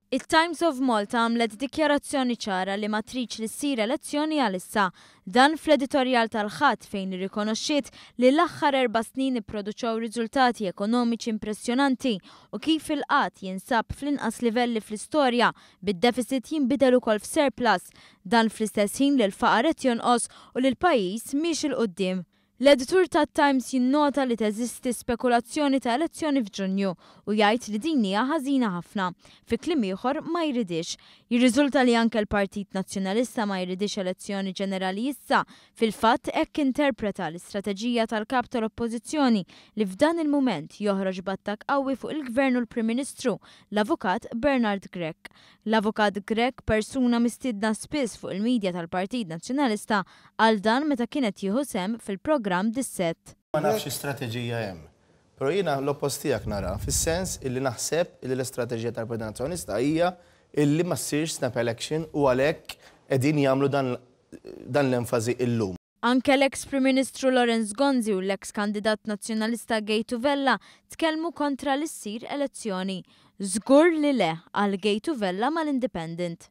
It-Times of Malta għamlet dikjarazzjoni ċara li ma tridx li ssir elezzjoni għalissa. Dan fl-editorjal tal-Ħadd fejn irrikonoxxiet li l-aħħar 4 snin ipproduċew riżultati ekonomiċi impressjonanti u kif il-qgħad jinsab fl-inqas livelli fl-istorja, bid-deficit jinbidel ukoll f'surplus. Dan fl-istess ħin li l-faqar qed jonqos u li l-pajjiż miexi 'l quddiem. L-editur tat-Times jinnota li teżisti spekulazzjoni ta' elezzjoni f'Ġunju u jgħid li din hija ħażina ħafna. Fi kliem ieħor, ma jridix. Jirriżulta li anke l-Partit Nazzjonalista ma jridix elezzjoni ġenerali issa. Fil-fatt, hekk interpreta l-istrateġija tal-kap tal-Oppożizzjoni li f'dan il-mument joħroġ b'attakk qawwi fuq il-Gvern u l-Prim Ministru, l-Avukat Bernard Grech. L-Avukat Grech, persuna mistiedna spiss fuq il-medja tal-Partit Nazzjonalista, qal dan meta kien qed jieħu sehem fil-programm Dissett. Ma nafx strateġija hemm. Però jiena l-oppost tiegħek nara, fis-sens illi naħseb illi l-istrateġija tal-Partit Nazzjonalista hija illi ma ssirx snap election u għalhekk qegħdin jagħmlu dan l-enfasi illum. Anke l-ex Prim Ministru Lawrence Gonzi u l-ex kandidat nazzjonalista Gejtu Vella tkellmu kontra li ssir elezzjoni. Żgur li le, qal Gejtu Vella mal-Independent.